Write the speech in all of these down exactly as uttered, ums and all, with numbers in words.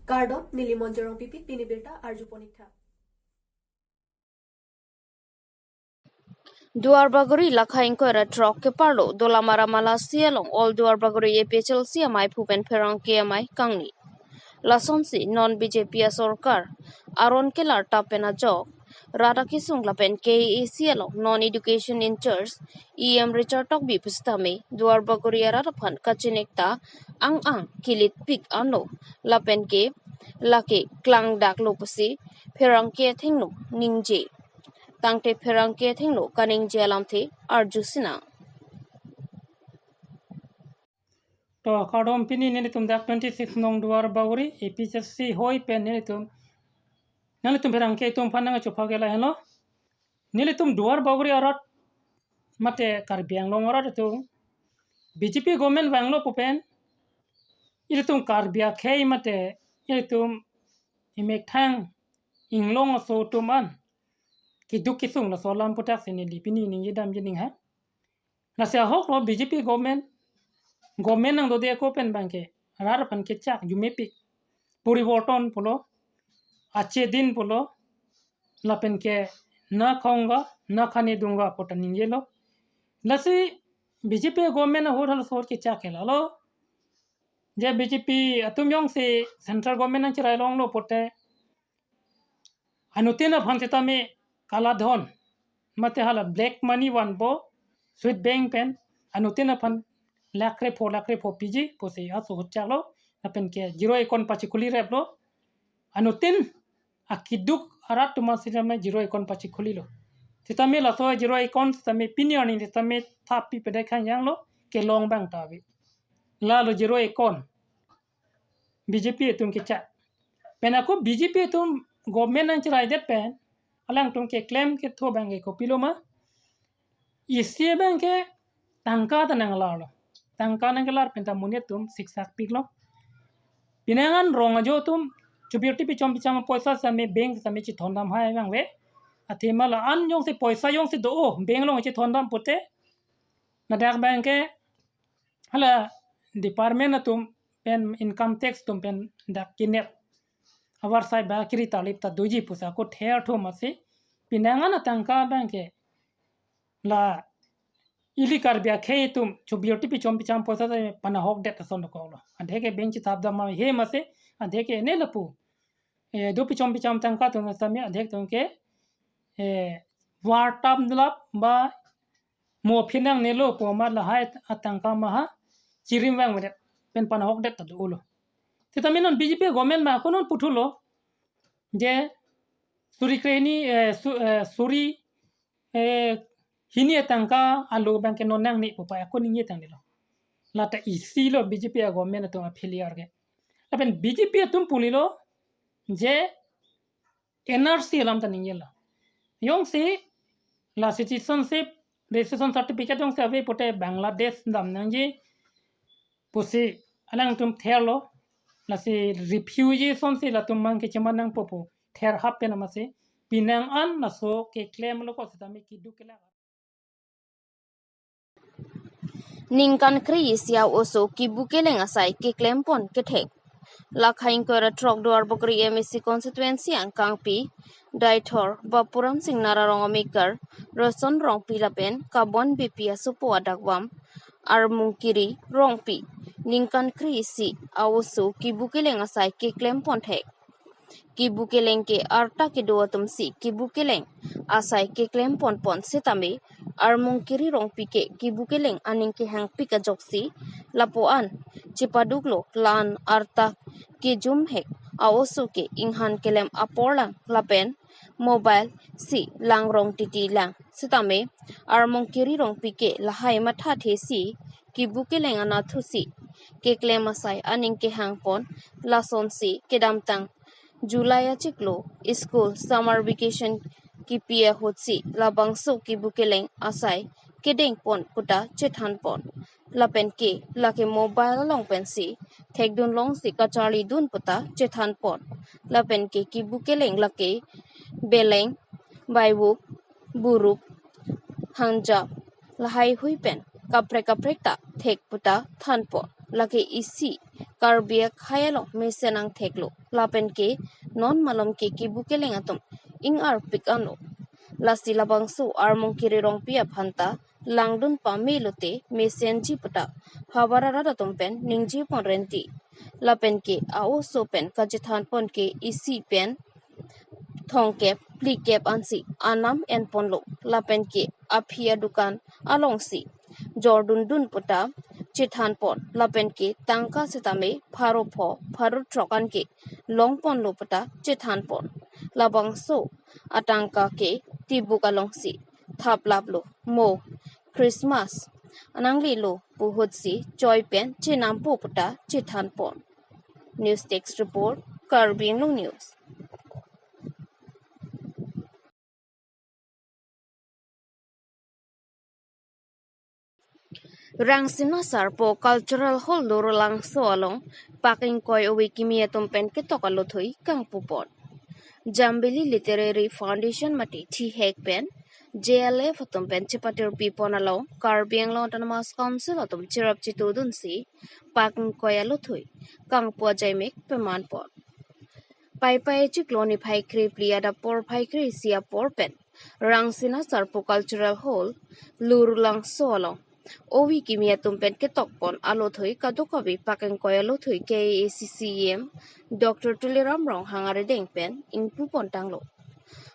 Kardom, neli Monjorong Pipit, pini birta arju ponik tha. Duarbagori lakha ingkoi ra throk keparlo Dolamara Malasi along All Duarbagori A P H L C amei phu pen pherangke amei kangni. Lasonsi non B J P asorkar aron kelar tap pen ajok rat akesung lapen K A A C along non education in charge E M Richard Tokbi pusitame Duarbagori arat aphan kachinek ta ang ang kilit pik anlo lapen ke lake klangdaklo pusi pherangke athengno ningje. Tangte pherangke athengno kaningje alamthe arju sinang. To kardom, pini nelitum dak twenty six nong Duarbagori A P H L C hoi pen nelitum, nanglitum pherangke atum aphan nangchopha ke lahenlo. Nelitum Duarbagori arat mate Karbi Anglong arat atum B J P government vanglo pu pen ilitum Karbi akhei mate ilitum imethang inglong aso atum an keduk kesung laso alam puthak si neli pini ningje damji ning ha. Lasi ahoklo B J P government, government nangdode ako pen abangke rat aphan kechak jumepik, poriborton pulo, achedin pulo, lapen ke na khaunga na khane dunga pu ta ningjelo. Lasi B J P government ahut halaso ahut kechak ke lalo. Je B J P atum jongsi central government nangcherai longlo pulote anuttin aphan sitame kala dhon mate hala black money vanpo, State Bank pen anuttin aphan lakh krepho lakh krepho piji pusi aso ahut chaklo, lapen ke zero account pachikhuli replo, anuttin akeduk arat atum sitame zero account pachikhulilo. Sitame laso zero account sitame pini arni sitame thap pi pede khang janglo, kelong abang ta ave. Lalo zero account B J P atum kechak. Pen ako B J P atum government nangcheraidet pen alangtum keklem ketho abangke kopilo ma? Isi abangke tangka ta nanglarlo. Tangka nangkelar pen ta monit atum siksak piklo. Pinangan rong ajo atum chobirti pichom picham apoisa sitame bank sitame chethondam hai abang ave. Athema la-an jongsi poisa jongsi do-o bank along chethondam pulote ladak abangke hala department atum pen income tax atum pen dak kinep avarsai ba kiri talip ta doji pusi ako ther thom asi. Pinangan atangka abangke la ili Karbi akhei atum chobirti pichom picham apoisa ta panahokdet ason dokoklo. Adhe ke bank chethap dam ma he masi, adhe ke ne lapu. Eh, do pichom picham tangka atum sitame adhe atum ke, eh, war tam lap ba mo aphi nangnelo pu amat lahai atangka maha chirim vangvedet pen panahokdet ta dolo. Sitame non B J P government ma ako non puthulo je suri krehini, eh, su-, eh, suri, eh, hini atangka alo abangke non nangne pu pa ako ningje tangnelo. Lata isilo B J P a government atum a failure ke. Lapen B J P atum pulilo je N R C alam ta ningjelo. Jongsi la citizenship registration certificate jongsi ave pulote Bangladesh dam nangji pusi alangtum therlo. Lasi refugee asonsi latum mang kecheman nangpo pu ther hap pen amasi pinangan laso keklemlo ko sitame keduk kelak. Ningkan kre-isi a-oso kibu keleng asai keklem pon kethek. Lakha ingkoi ra throk Duarbagori M A C constituency angkangpi Deithor Bapuram Sing Nara Rongomekar, Roson Rongpi lapen Kabon Beypi asopo adakvam Armung Kiri Rongpi ningkan kre-isi a-oso kibu keleng asai keklem pon thek. Kibu keleng ke arta kedo atumsi kibu keleng asai keklem ponpon sitame Armung Kiri Rongpi ke kibu keleng aning kehangpik ajoksi lapu-an chepaduklo, la-an arta kejum hek a-oso ke inghan kelem apor lang lapen mobile si langrong titi lang sitame Armung Kiri Rongpi ke lahai mathathesi kibu keleng anatthusi keklem asai aning kehangpon. Lasonsi kedamtang July achiklo school summer vacation kipi ahutsi labangso kibu keleng asai kedengpon puta chethanpon. Lapen ke lake mobile along pensi thekdun longsi kacharlidun puta chethanpon. Lapen ke kibu keleng lake beleng, baivuk, buruk, hangjap, lahaihui pen kaprek kaprek ta thek puta thanpon. lake isi Karbi akhei along mesen angthek lo, lapen ke non malom ke kebu keleng atum ing-arpik anlo. Lasi labangso armung kiri rongpi aphan ta langdun pame lote mesenji puta havar arat atum pen ningje pon renti. Lapen ke a-oso pen kachethan pon ke isi pen thomkep phlikep ansi anam en ponlo, lapen ke aphi adukan alongsi jordundun puta chethan pon, lapen ke tangka setame pharo pho pharo throk an ke long ponlo puta chethan pon. Labangso atangka ke tibuk alongsi thaplaplo, mo Christmas nanglelo pu ahutsi choi pen chenampo puta chethan pon. News Desk Report, Karbi Anglong News. Rangsina Sarpo Cultural Hall Lurulangso along pak ingkoi ove kimi atum pen ketok alothui kangpu pon. Jambili Literary Foundation mate thihek pen J L F atum pen chepatirpi pon along Karbi Anglong Autonomous Council atum cherap chetudunsi pak ingkoi alothui kangpu ajaimek peman pon. Paipai chiklo niphai krephli adap porphai kre-isi apor pen Rangsina Sarpo Cultural Hall Lurulangso along ove kimi atum pen ketok pon alothui kadokave pak ingkoi alothui K A A C C E M Doctor Tuliram Ronghang arideng pen ingpu pon tanglo.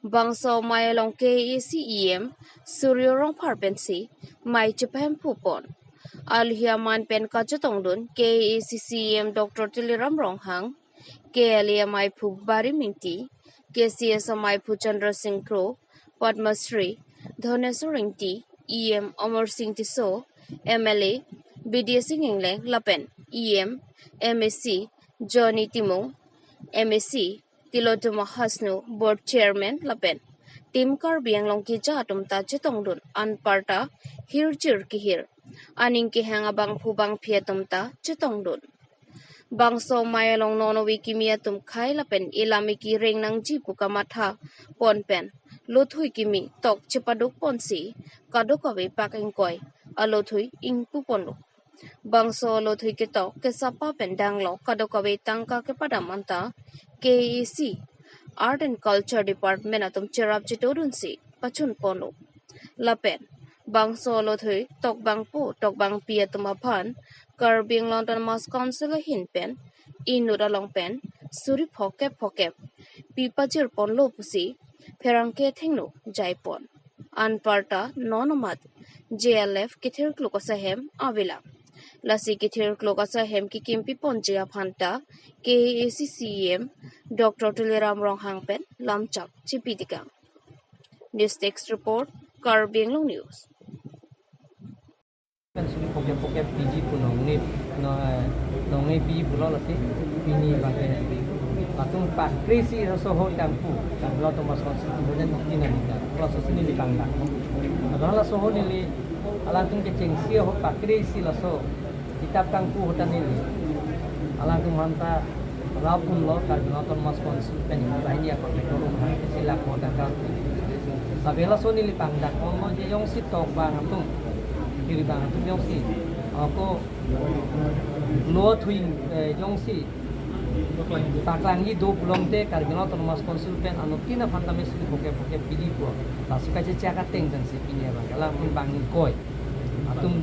Bangso amei along K A A C E M Suryo Rongphar pensi mei chepahemphu pon. Alhi aman pen kachetongdun K A A C C E M Doctor Tuliram Ronghang, K L A ameiphu Barim Ingti, K C S ameiphu Chandra Singh Kro, Padma Shri Dhaneswar Ingti, E M Amar Singh Tisso, M L A Bidya Sing Engleng lapen E M, M A C Johnny Timung, M A C Tilottama Hasnu, Board Chairman lapen Team Karbi Anglong keja atum ta chetongdun, anparta hirjir kehir, aning kehang abangphu bangphi atum ta chetongdun. Bangso amei along non ove kimi atum khei lapen elam eki reng nangji pu kamatha pon pen lothui kimi tok chepaduk ponsi kadokave pak ingkoi alothui ingpu ponlo. Bangso alothui ketok kesapa pen danglo, kadokave tangka kepadam anta K A A C Art and Culture Department atum cherap chetudunsi pachun ponlo. Lapen bangso alothui tokbangpo tokbangpi atum aphan Karbi Anglong Autonomous Council ahin pen inut along pen suri phokep phokep pi pajir ponlo pusi pherangke athengno jai pon. Anparta non amat J L F kethir klok asahem avelang. Lasi kethir klok asahem kekimpi ponji aphan ta K A A C C E M Doctor Tuliram Ronghang pen lamchak chipi tikang. News Desk Report, Karbi Anglong News. Kan suri phokep phokep piji pu nongne, no, eh, nongne piji pulo lasi pini abangke latum pak kre-isi laso ahut kangpu, kan Karbi Anglong Autonomous Council pu hoja nokti nangji ta, laso si neli pangdak. Adalah laso ahut neli alangtum kechengsi ahut pak kre-isi laso kitap kangpu ahut ta neli alangtum aphan ta rap unlo, Karbi Anglong Autonomous Council pen hini akor mekor umhan kesilak mo tangka. Tapi laso neli pangdak ponlo je jongsi tokbang atum, kiri bang atum jongsi ako lothui, eh, jongsi paklangji do pulote Karbi Anglong Autonomous Council pen anuttin aphan tame suri phokep phokep piji pu. Laso kacheche akateng pensi pini abang alangtum bang ingkoi atum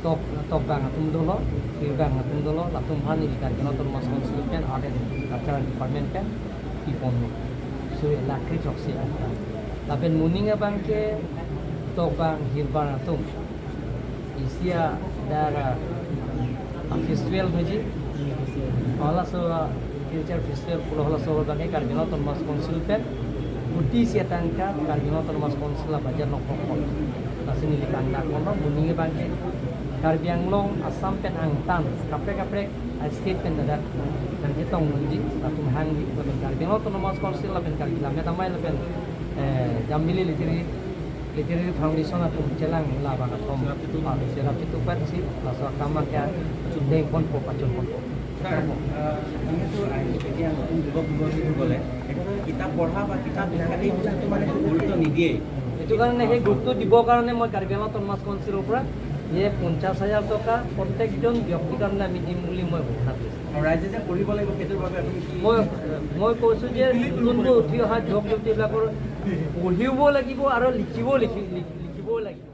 tok, tokbang atum dolo, hirbang atum dolo, latum aphan neli Karbi Anglong Autonomous Council pen Art and Cultural Department pen pi ponlo. So, la kre throksi. Lapen moning abangke tokbang hirbang atum isi adak a festival hoji. Halaso culture festival pulo halaso abangke Karbi Anglong Autonomous Council pen kuti isi atangka Karbi Anglong Autonomous Council abudget nokpokpok. Lasi neli pangdak ponlo, moning abangke Karbi Anglong Assam pen angtan kaprek kaprek a-state pen ladak nangchetongdunji, latum hangji, lapen Karbi Anglong Autonomous Council, lapen Karbi Lammet Amei, lapen, eh, Jambili Literary, Literary Foundation atum chelang labang atum, ah, cherap chetupat si laso akam ke deng ponpo, pachun ponpo. Sir, আহ, আমিতো আহি এতিয়া নতুন যুৱক যুৱতীসকলে একেবাৰে কিতাপ পঢ়া বা কিতাপ লিখাত এই বস্তুটো মানে একো গুৰুত্ব নিদিয়েই। এইটো কাৰণে সেই গুৰুত্ব দিবৰ কাৰণে মই কাৰ্বি আংলং অট'নমাছ কাউন্সিলৰ পৰা এই পঞ্চাছ হাজাৰ টকা প্ৰত্যেকজন ব্যক্তিৰ কাৰণে আমি দিম বুলি মই ঘোষণা কৰিছোঁ। আৰু ৰাইজে যে পঢ়িব লাগিব সেইটোৰ বাবে আপুনি কি মই মই কৈছোঁ যে নতুনকৈ উঠি অহা যুৱক যুৱতীবিলাকৰ পঢ়িবও লাগিব আৰু লিখিবও লিখি লিখিবও লাগিব।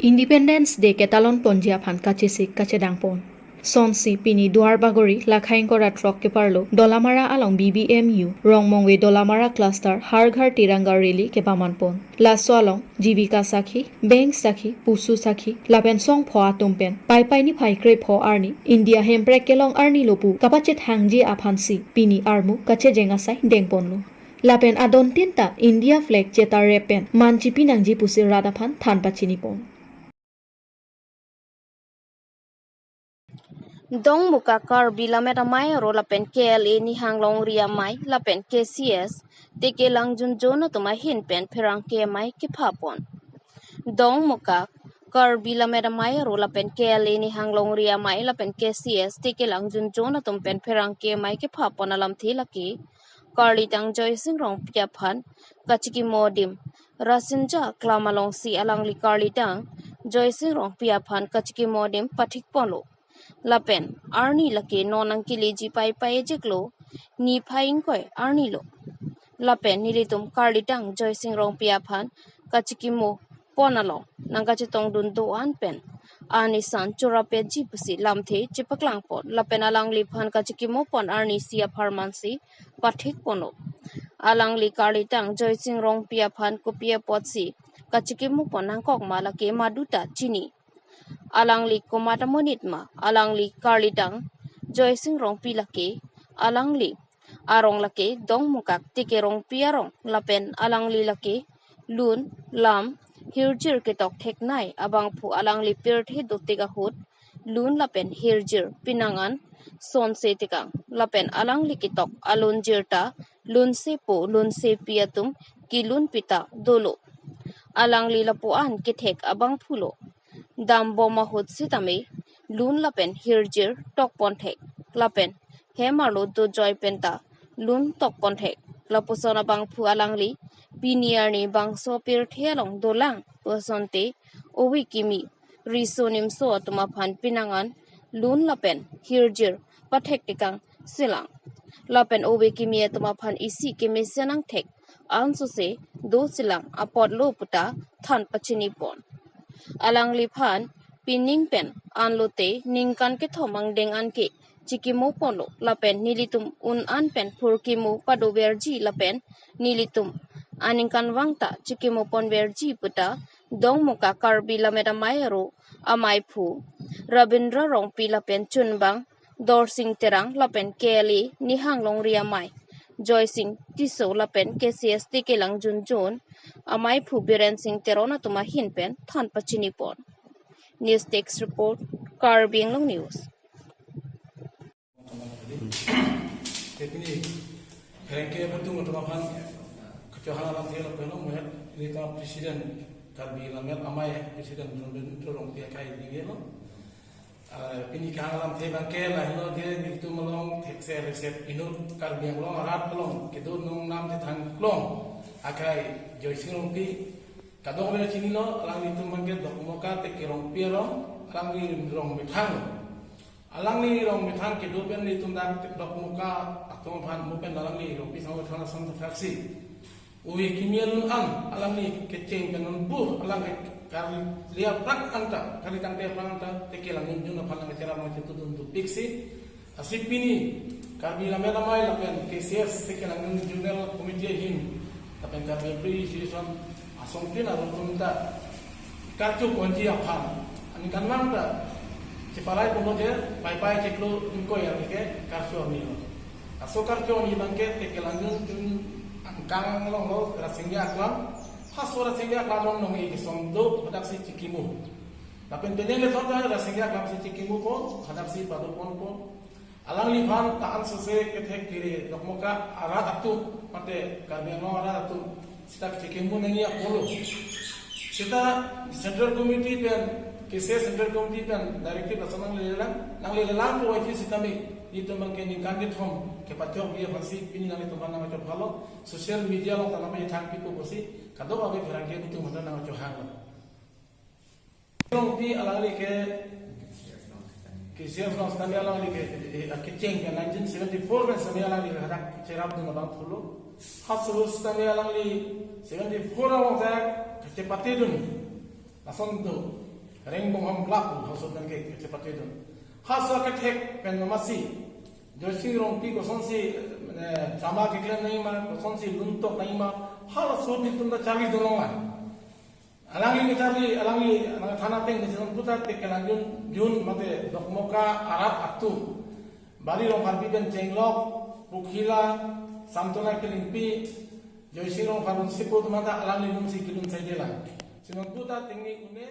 Independence Day ketalon ponji aphan kachesik kachedang pon. Sonsi pini Duar Bagori Lakhaingkora throk keparlo Dolamara along B B M U Rongmongve Dolamara cluster Har Ghar Tiranga rally kepaman pon. Laso along Jivika Sakhi, Bank Sakhi, Pusu Sakhi, lapen songpho atum pen Paipai niphai krepho arni India hemprek kelong arni lo pu kapachethangji aphansi pini armu kachejeng asai dengponlo. Lapen adon tinta India flag chetarep pen man chipi nangji pusi rat aphan than pachini pon. Dongmuka Karbi Lammet Amei aro lapen K L A Nihang Longri Amei lapen K C S teke langjunjon atum ahin pen pherangke amei kepha pon. Dongmuka Karbi Lammet Amei aro lapen K L A Nihang Longri Amei lapen K C S teke langjunjon atum pen pherangke amei kepha pon alamthe lake karlitang Joysing Rongpi aphan kachikimo adim Rasinja Klam alongsi alangli karlitang Joysing Rongpi aphan kachikimo adim pathik ponlo. Lapen arni lake non nangkeleji Paipai ejeklo niphai ingkoi arni lo. Lapen nelitum karlitang Joysing Rongpi aphan kachikimo pon along nangkachetongdun do-an pen anisan chorapetji pusi lamthe chepaklang pon. Lapen alangliphan kachikimo pon arnisi apharmansi pathik ponlo. Alangli karlitang Joysing Rongpi aphan kopi apotsi kachikimo pon nangkok ma lake maduta chini. Alangli komat amonit ma, alangli karlitang Joysing Rongpi lake, alangli arong lake Dongmukak teke Rongpi arong lapen alangli lake lun, lam, hirjir ketok theknei abangphu alangli pirthe dotik ahut lun lapen hirjir pinangan sonse tekang lapen alangli ketok alunjir ta lunsepo lunsepi atum kelun pita dolo. Alangli lapu-an kethek abangphu lo. Dambom ahut sitame lun lapen hirjir tok ponthek lapen hem arlo dojoi penta lun tok ponthek. Lapuson abangphu alangli pini arni bangso pirthe along dolang pu asonte ove kimi riso nimso atum aphan pinangan lun lapen hirjir pathek tekang selang. Lapen ove kimi atum aphan isi kemesen angthek ansose do selang apotlo puta than pachini pon. Alangliphan pining pen anlote ningkan kethom angdeng anke chikimo ponlo lapen nelitum un an pen phurkimo padoverji lapen nelitum aningkanvang ta chikimo ponverji puta Dongmuka Karbi Lammet Amei aro ameiphu Rabindra Rongpi lapen chunbang Dorsing Terang lapen K L A Nihang Longri Amei Joysing Tisso lapen K C S teke langjunjon ameiphu Biren Sing Teron atum ahin pen than pachini pon. News Desk Report, Karbi Anglong News. Tepini pherangke atum atum aphan kechohang alamthe lo peno muhet ini ta president Karbi Lammet Amei president Rongben Rongpi akai dingelo. Ah, pini kehang alamthe abangke lahelo de nelitum along thekse reset inut Karbi Anglong arat along kedo nong nam thethang klong akai Joysing Rongpi kadokave chinilo alanglitum abangke Dokmoka teke Rongpi arong alangli rong methang lo. Alangli rong methang kedo pen nelitum dak Dokmoka atum aphan mo pen alangli Rongpi sangho thana sam thaksi. Ove kimi alun an alangli kecheng pen non bu alang ke karli lia prak anta karli tangte prak anta teke langjunjon aphan lang kechera mang chintu dun dupiksi. Lasi pini Karbi Lammet Amei lapen K C S teke langjunjon committee ahin lapen Karbi Appreciation Association atum ta karcho ponji aphan aningkanvang ta chepalai ponlo je Paipai chiklo ingkoi arni ke karcho arni lo. Laso karcho arni abangke teke langjunjon angkang along lo Rasinja Aklam. Haso Rasinja Aklam along nong-e kesom do hadaksi chikimo. Lapen penang le thot Rasinja Aklam si chikimo po hadaksi pado ponpo. Alangliphan ta ansose kethek kere Dokmoka arat atum mate Karbi Anglong arat atum sita chikimo nangji apotlo. Sita Central Committee pen, K C S Central Committee pen directive lason nanglelelang, nanglelelang po waji sitame nelitum abangke ningkan kethom kepachokji aphansi pini nanglitum aphan nangchok phalo social media along ta nangpachethang pipo pusi Kadokave pherangke atum aphan nangchohanglo. Rongpi alangli ke, K C F along setame alangli ke, eh, kecheng ke nineteen seventy-four pen setame alangli ke hadak cherapdun abang pulo. Halaso setame alangli seventy-four along ta kachepatedun. Lason do, Rengbonghom Club halaso pen ke kachepatedun. Halaso kethek pen masi Joysing Rongpi kosonsi, eh, drama keklem nangji ma, kosonsi lun tok nangji ma, halaso nelitum ta charlidun longle. Alangli kecharli, alangli, alangli thana peng kecharli puta te kelang jun, jun mate Dokmoka arat atum. Bali Rongpharpi pen Chenglok, Pukhila, Samtona Kelingpi, Joysing Rongphar un sipo atum ta alangli lunsi kelun saidela. Sinon puta tingni une